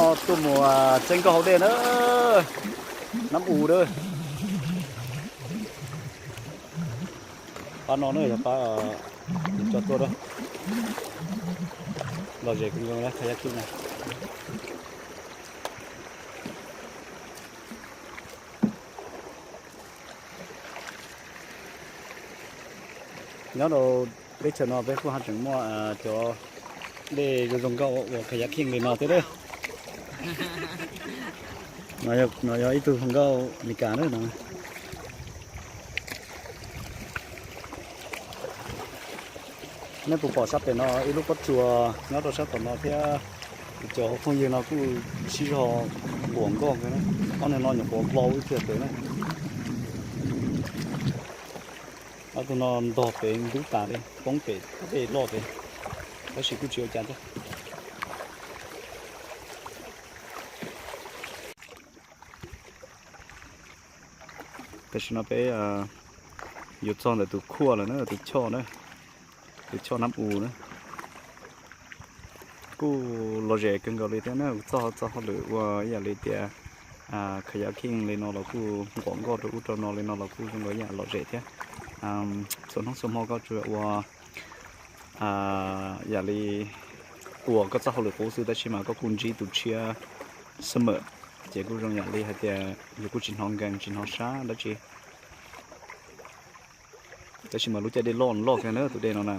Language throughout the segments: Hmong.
Tuaj mus txeeb nkoj hauv dej na, Nab U na. Pab no na yog pab coj tuaj na, lom zem kawg nkaus na kayak na. Nyob rau teb chaws no peb kuj haj tseem muaj cov dej zoo zoo nkauj ua kayak li no thiab na. No yog ib tug hluas nkauj Amelikas na no. Nej puas pom sab pem no ib lub pob tsuas nyob rau sab tom no thiab? Cov hauv phooj ywg no kuj sib zog nquam nkoj kawg na. Ob niag no nyuam qhuav vau ib pliag pem na. Ob tug no ntog pem ntub tas li, poob pem dej loj pem, tab sis kuj tsis ua cas thiab. Tam sim no peb yuav txog ntawm tus khuaj lawm na, tus choj na, tus choj Nab U na. Kuj lom zem kawg nkaus li thiab na, txoj txoj hauj lwm ua ib yam li tias kayak li no los kuj nquam nkoj rau ub rau no li no los kuj zoo nkaus ib yam lom zem thiab. Txhua hnub txhua hmo koj tsuas ua yam li ua koj txoj hauj lwm qub xwb tab sis mas koj kuj ntsib tus tshiab xwb mas, ces kuj zoo yam li hais tias yus kuj tsis hnov nkees tsis hnov sab dab tsi. Tab sis mas lub caij dej loj loj kawg na tus dej no na,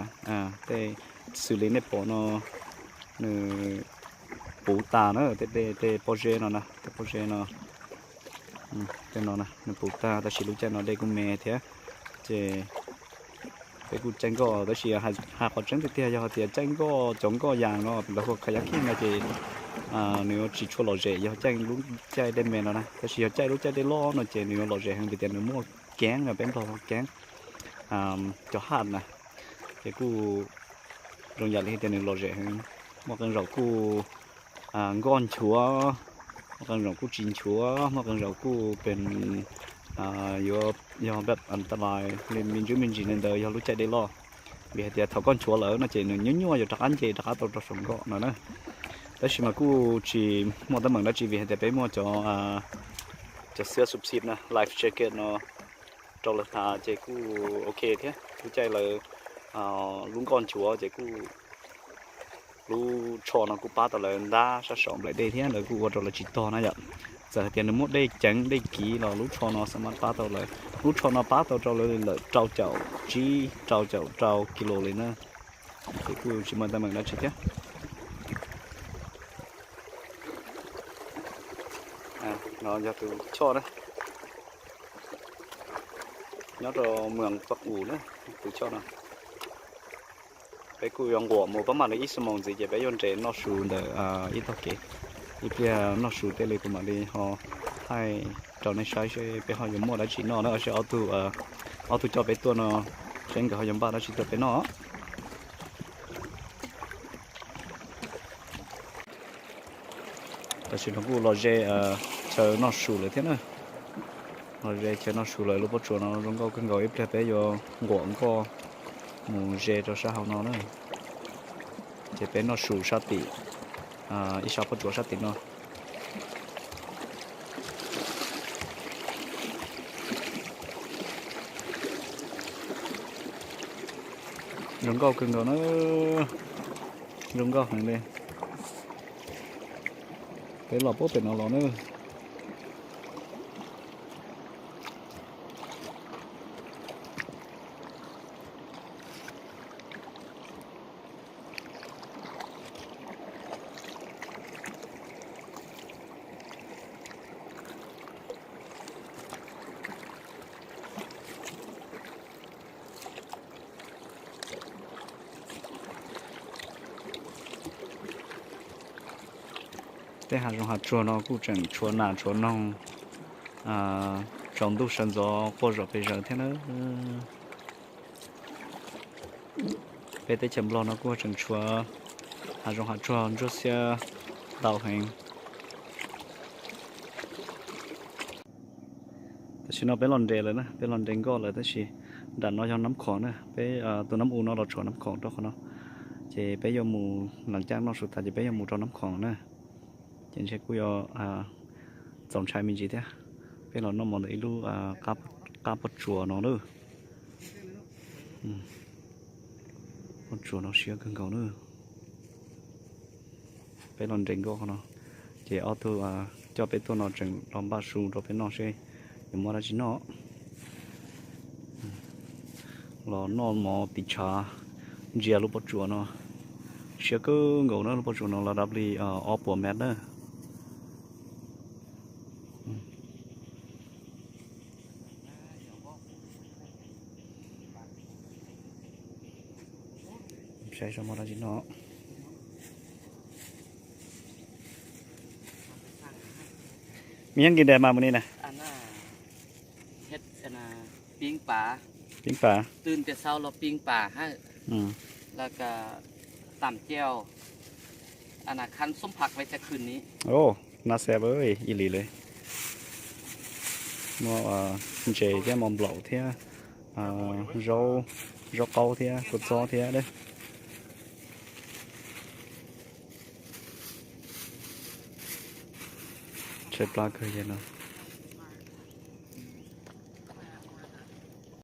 tej xws li nej pom no nws puv tas na, tej tej pob zeb no na, tej pob zeb no, tej no nws puv tag tab sis lub caij no dej kuj me thiab. Ces peb kuj caij nkoj tab sis hais qhov tseeb tiag tiag yog hais tias caij nkoj cov nkoj yas no lawv hu kayak no ces nws yuav tsis tshua lom zem yog caij lub caij dej me no na, tab sis yog caij lub caij dej loj no ces nws yuav lom zem heev vim tias nws muaj keeb no, peb Nplog hu keeb, cov haj na, ces kuj zoo yam li tias nws lom zem heev. Muaj qee zaum kuj nkoj nchuav, muaj qee zaum kuj tsis nchuav, muaj qee zaum kuj pem yuav yog npaj tas lais li me ntsis me ntsis li ntawd yog lub caij dej loj. Vim hais tias thaum koj nchuav lawm no ces nws nyuaj nyuaj yuav rov qab nce rov qab tau rau saum nkoj no na. Tab sis mas kuj tsis muaj teeb meem dab tsi vim hais tias peb muaj cov, cov xiab xub xib na, life jacket no rau lawv tas ces kuj ok thiab. Lub caij lawv lub nkoj nchuav ces kuj lub tsho no kuj pab tau lawv ntab sab saum nplaim dej thiab lawv kuj ua rau lawv tsis tog na yom. Txawm hais tias nws muaj dej ceev dej kiv los lub tsho no xav mas pab tau lawv. Lub tsho no pab tau rau lawv li lawm rau caum tsib rau caum rau kis lus li na. Ces kuj tsis muaj teeb meem dab tsi thiab. No yog tus choj na, nyob rau moos Paj Us na, tus choj no. Peb kuj yuav nquam mus pab mam li ib xuab moos ntxiv ces peb yuav nres noj su ntawm ib tog kev. Ib pliag noj su tej li kuv mam li ho thaij rau nej saib seb peb ho yuav muaj dab tsi noj na, seb ob tug coj peb tuaj no seb nkawd ho yuav npaj dab tsi tuaj peb noj. Tam sim no kuj los ze chaw noj su lawm thiab na. Los ze chaw noj su lawm, lub pob tsuas no zoo nkauj kawg nkaus, ib pliag peb yuav nquam nkoj mus ze rau sab hauv no na. Ces peb noj su sab tim, ib sab pob tsuas sab tim no. Zoo nkauj kawg nkaus na, zoo nkauj heev li. Peb los puag pem no los na. Tej hav zoov hav tsuag no kuj tseem tshuav nas tshuav noog, tsaus ntuj sawv ntxov quaj zom pes zaws thiab na. Peb teb chaws Nplog no kuj tseem tshuav hav zoov hav tsuag ntsuab xiab ntau heev. Tam sim no peb los nres lawm na, peb los nres nkoj lawm tab sis nram no yog Nab Khoom na, peb tus Nab U no los tshuav Nab Khoom rau qhov no. Ces peb yuav mus, lees caij noj su tas ces peb yuav mus rau Nab Khoom na. ces ntshe kuj yuav txaus ntshai me ntsis thiab. Peb los noj mov ntawm ib lub qab pob tsuas no na. Pob tsuas no siab kawg nkaus na. Peb los nres nkauj qhov no, ces ob tug coj peb tuaj no tseem los npaj su rau peb noj seb yuav muaj dab tsi noj. Los noj mov tiv tshav ntsia lub pob tsuas no, siab kawg nkaus na. Lub pob tsuas no los dab li ob puas mev na. Saib zoo muaj dab tsi noj. Me nyob nkis das mas mus ni na. Peeb pas. Nab xab ib li li. Muaj ntses thiab, muaj nplaum thiab, zaub qaub thiab, kua txob thiab. Tshaib plab kawg no.